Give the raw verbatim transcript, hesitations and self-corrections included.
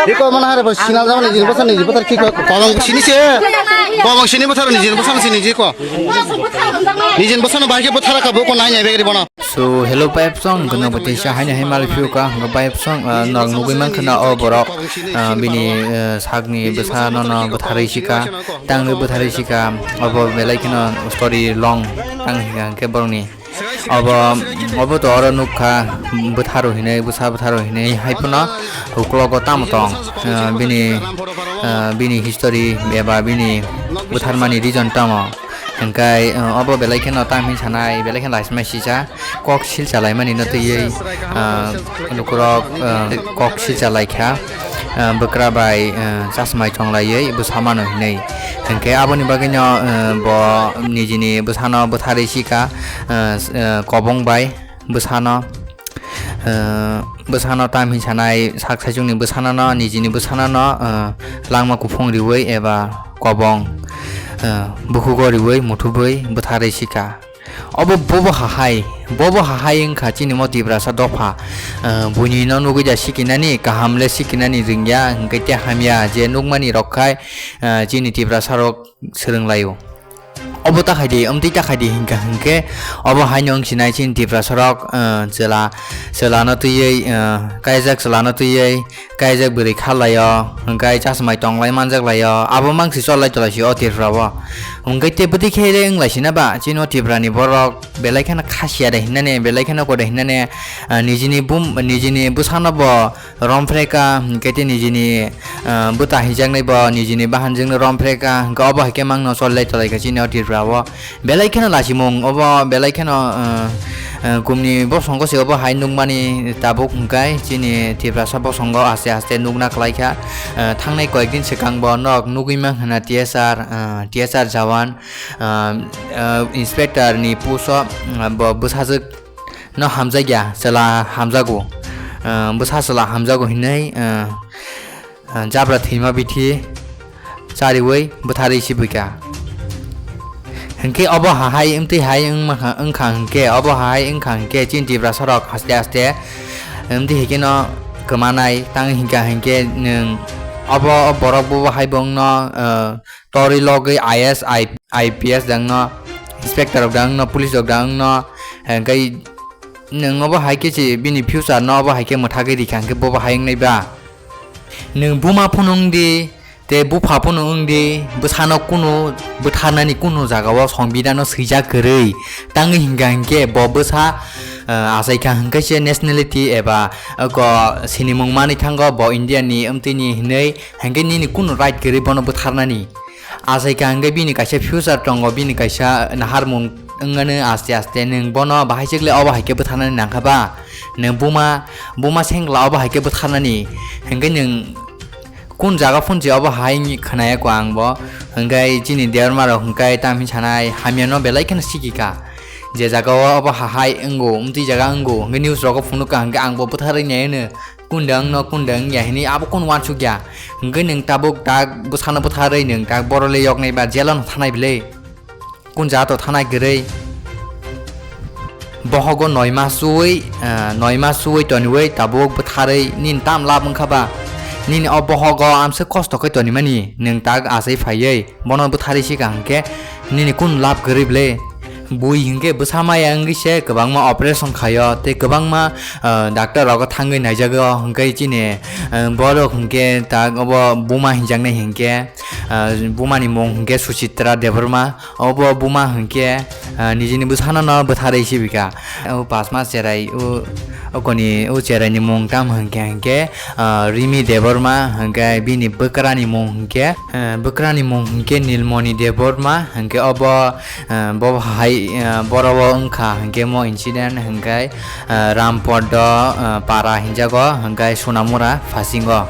Iko mana hare bo sina jama nijin bwsa nijin bwsa ki ko kobang sini se. Kobang sini bwsa nijin bwsa sini je ko. Nijin bwsa no bahai ke bwsa ka bo ko nai nai begri bono. So hello pipe song guna bwtwi sa haino hai mal phiu ka hwnka pipe song, ah, norok nugui man khana o borok, ah, bini, ah, sakni bwsa no no bwtharwi sika tangwi bwtharwi sika obo belai kheno story long tang hingka hingke borokni. Obo, obo to oro nukha, bwtharo hinwi, bwsa bwtharo hinwi, hai phano uklogo tamo tong, ah, bini, ah, bini history eba bini bwtharmani reason tamo. Hingkai, ah, obo belai kheno tamo hinwi sanai, belai kheno laisima sisa, kok sil chalaimani no twiwi, ah, lukurok, ah, kok sil chalaikha. Ah, bwkra bai, ah, chasmai chonglaiwi bwsa mano hinwi. Hinkhe aboni bagwino, ah, bo nijini bwsano bwtharwi sika, ah, s-, ah, kobong bai bwsano, ah, bwsano tam hinwi sanai sak saichungni bwsano no nijini bwsano no, ah, langma kuphung riwi eba kobong, ah, bukhugo riwi muthubwi bwtharwi sika. Obo bobo hahai, bobo hahai wngkha chini mo Tiprasa dopha. Ah, buini no nugui da sikinani, kaham le sikinani ringya, hingke te hamya je nukmani rok khai, ah, chini Tiprasa rok swrwng laio. Obo ta khai di, omtwi ta khai di hingka hingke obo hai no wngsinai chini Tiprasa rok, ah, chwla, chwla no twiwi, ah, kaijak chwla no twiwi, kaijak bwrwi kha laio, hwnkhe chasmai tong lai manjak laio, abo mang si chol lai tolai si o Tripura o. Hwnkhe tei bwtwi khe re wng lai sina ba, chini o Tripura ni borok belai kheno kha siya de hinani, belai kheno kode hinani, ah, nijini bum, nijini bwsano bo rom phre ka, hwnkhe tei nijini, ah, bwta hijaknai bo nijini bahan jwkno rom phre ka, hwnkhe obo hai khe mang no chol lai tolai kha chini o Tripura o. Belai kheno lachimung obo, belai kheno, eh, eh, kumni bosongo se obo hai nukmani tabuk hwnkhe chini Tiprasa bosongo aste aste nukna kwlaikha. Eh, thangnai koyekdin swkang bo nok nugui mankha na T S R, eh, T S R Jawan, eh, eh, inspector ni post o, eh, bo bwsajwk no hamjakya, chwla hamjago, eh, bwsa chwla hamjago hinwi, eh, ah, jabra thwima bithi chariwi bwtharwi sibwikha. Hinkhe obo hahai wngtwi hai wngmakha, wngkha hinkhe, obo hahai wngkha hinkhe chini Tiprasa rok aste aste wngtwi hinkhe no kwmanai tang hinkha hinkhe nwng obo borok bobo hai bo wngno, ah, torwi logwi I S, I P S dang no, inspector rok dang no, police rok dang no, hinkhe nwng obo hai khe se bini future no obo hai khe mwthagwi rikha hinkhe bobo hai wngnai ba. Nwng buma phano wng di, tei bupha phano wng di, bwsano kunu bwtharnani kunu jagao songbidano swijak kwrwi. Tangwi hingka hinkhe bo bwsa, eh, achaikha hinkhe se nationality eba, eh, ko sinimung manwi thango bo India ni, amtwini hinwi, hinkhe nini kunu right kwrwi bono bwtharnani. Achaikha hinkhe bini kaisa future tongo, bini kaisa naharmung wngmano aste aste, nwng bono bahai chwkle obo hai khe bwtharnani nangkha ba? Nwng buma, buma sengla obo hai khe bwtharnani, hinkhe nwng kun jaga phunchi obo hai khwnaya kho ang bo, hinkhe chini Debbarma rok hinkhe tamo hinwi sanai hamya no belai kheno sikikha, je jaga o obo hahai wngo, amtwi jaga wngo, hinkhe news rogo phunukha hinkhe ang bo bwtharwi nai hwno, kunda wngno, kunda wngya hinwi abo kunu uansukya. Hinkhe nwng tabuk tak bwsano bwtharwi nwng tak borok le yoknai ba jelo no thanai bwle. Kun jato thanai kwrwi. Bohogo noi mas chuwi, ah, noi mas chuwi toniwi tabuk bwtharwi nini tam lab wngkha ba? Nini o bohogo amswk kosto khe tonimani nwng tak achai phaiwi bono bwtharwi sikha hinkhe nini kun lab kwrwi bwle? Bui hinkhe bwsa maya wngwi se kwbangma operation khaio tei kwbangma, ah, doctor rogo thangwi naijago, hinkhe chini, ah, borok hinkhe tak obo buma hinjaknai hinkhe, ah, bumani mung hinkhe Suchitra Debbarma, obo buma hinkhe, ah, nijini bwsano no bwtharwi sibika. O pasma cherai, o, okoni o cheraini mung tamo hinkhe hinkhe, ah, Rimi Debbarma, hinkhe bini bwkrani mung hinkhe, ah, bwkrani mung hinkhe Nilmoni Debbarma, hinkhe obo, ah, bo hai, ah, boro o wngkha hinkhe mo incident hinkhe, ah, Rampodo, ah, para hinjago hinkhe Sonamura phasingo.